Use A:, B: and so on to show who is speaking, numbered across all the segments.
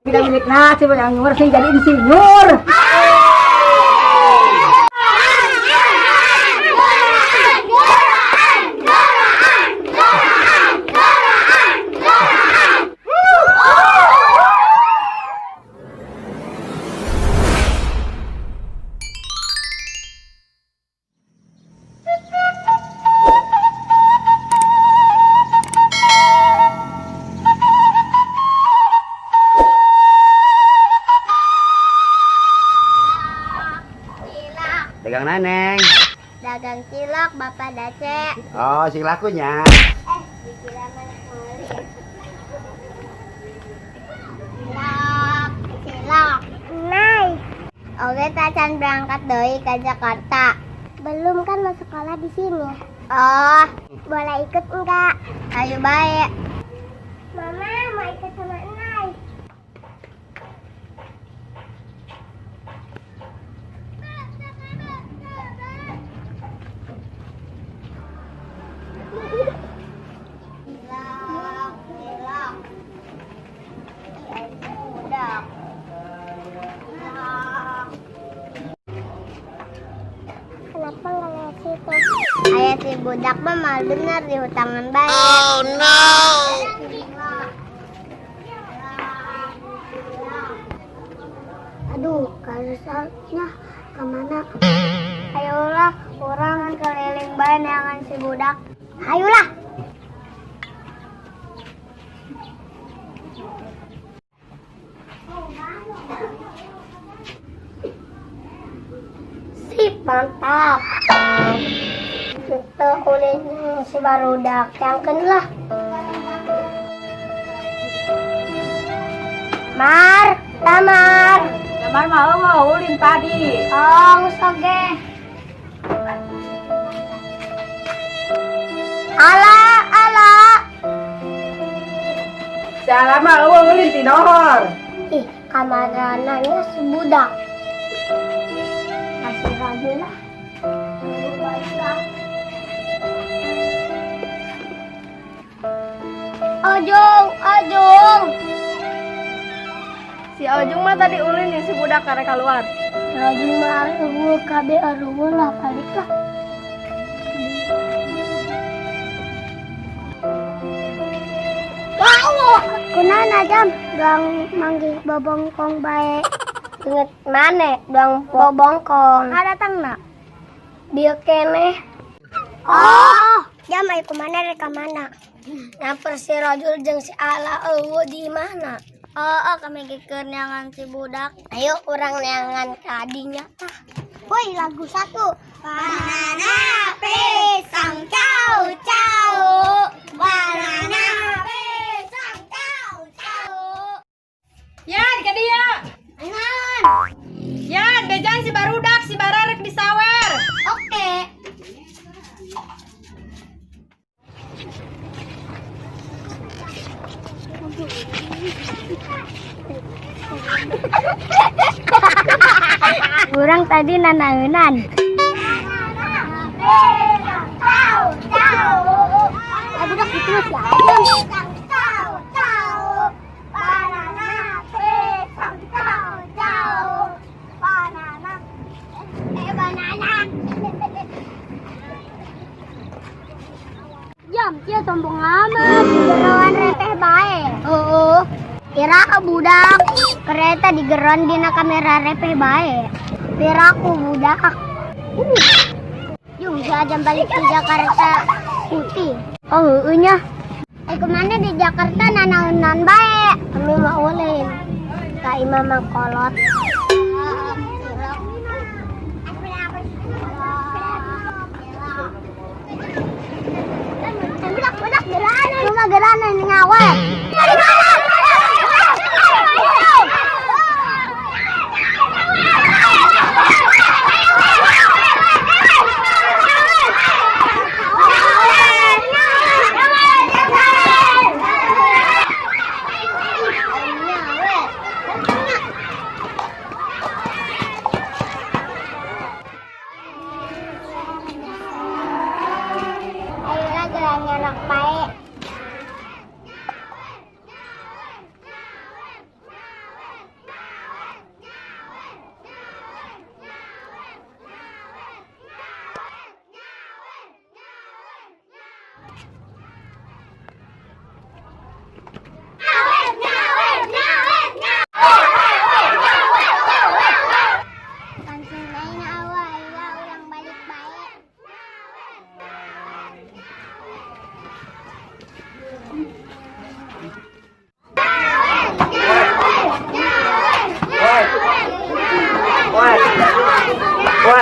A: Tidak milik nasi yang sing jadi insinyur.
B: Dagang naneng.
C: Dagang cilok, Bapak Dace.
B: Oh, sing lakunya.
C: Eh, dikira mana meuli. Cilok, cilok. Naik. Oke, tacan berangkat doi ke Jakarta. Belum kan mau sekolah di sini. Oh, boleh ikut enggak? Ayo baik. Mama mau ikut sama Nay. Cilok, cilok. Ih, budak. Cilok. Kenapa nggak lewat situ? Ayah si budak mah mal bener di hutangan baik. Oh no. Aduh, karusalnya kemana? Ayolah, orang keliling bae neangan si budak. Ayolah. Sip, mantap. Itu kulitnya si barudak yang lah. Mar, Tamar.
A: Damar mau mau ulin tadi.
C: Oh, soge. Ala, ala.
A: Salah mah ulin ti dohor.
C: Ih, kamarananya si budak. Kasih lagi lah. Ojong, ojong.
D: Si Ojung mah tadi ulin ya si budak karek keluar.
C: Rajin mah eueuh kabeh eueuh lah balik lah. Wow, kunaon jam doang manggih bobongkong bae. Inget mana doang bobongkong. Ha datang na. Dia keneh. Oh, jam ayo kemana rek ka mana? Nyamper si Rajul jeung si Ala eueuh di mana? Oh, oh kami keur neangan si budak. Ayo urang neangan ka adinya tah. Woi, lagu satu. Banana pisang cau cau. Banana pisang cau cau.
D: Yan, ka dia.
C: Ayo.
D: Yan, bejan si barudak si bararek disawer.
C: Oke. Kurang tadi nanaunan. Budak itu masih ada. Jam, dia sombong amat. Geroan repeh bae. Heeh. Kira ka budak. Kereta digeron dina kamera repeh bae. Piraku budak. Yung si Adam balik di Jakarta putih. Oh, heueuh nya. Eh kemana di Jakarta nanaonan bae. Kami mah ulin. Ka imah Mang Kolot. Budak, budak, geranan. Cuma geranan ngawal.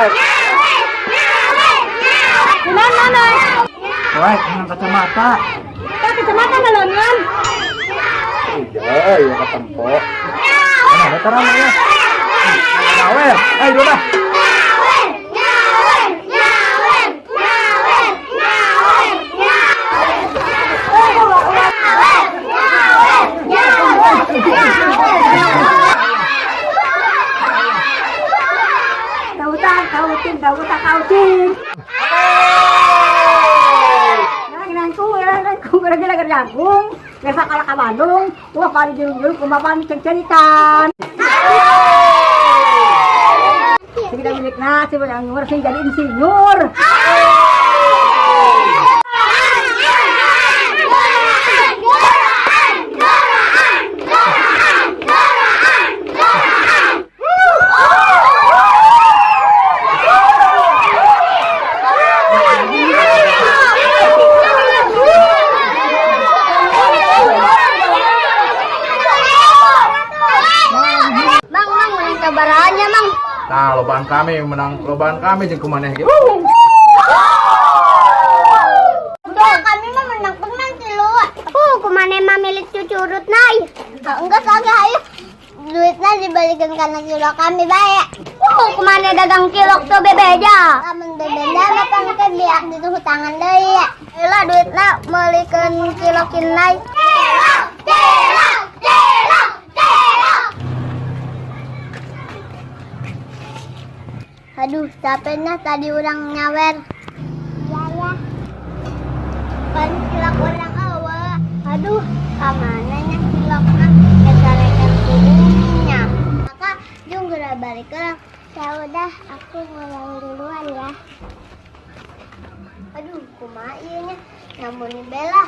B: Nyawer.
D: Kunaon mana?
E: Wah, menang kacamata.
D: Tah kacamata nalongan.
E: Iya, iya ketempo. Mana motor ya? Nyawer. Ayo dulu dah.
C: Nyawer, nyawer, nyawer, nyawer, nyawer, nyawer. Nyawer, nyawer, nyawer.
A: Kautan, kautin, kautan, kautin. Nangku, nangku, lagi lagi jangkung. Biasa kalah ke Bandung, wah paling jurung-jurung kumapan cengcerikan. Sige milik na, si yang nyur, sing jadi insinyur.
C: Mang, mang, menang sabarahannya, Mang.
E: Nah, lobaan kami menang lobaan kami jeung kumaneh ge.
C: Udah, kami mah menang menang tilu. Kumane mah milik cucurut nai. Enggak kagak ayo. Duitnya dibalikin karena cilok kami baik. Kumane dagang cilok tuh bebeja. Lamun bebeja mah pangke biak di hutangan deui. Lah duitna meulikeun cilokin nai. Cilok, cilok, cilok, cilok. Aduh, capeknya tadi orang nyawer. Iya ya. Pan cilok orang awa. Aduh, kamana nya cilokna kesarekan ku uminya. Maka jung geura balik ke. Ya udah, aku pulang duluan ya. Aduh, kumaha ieu nya? Namun bela.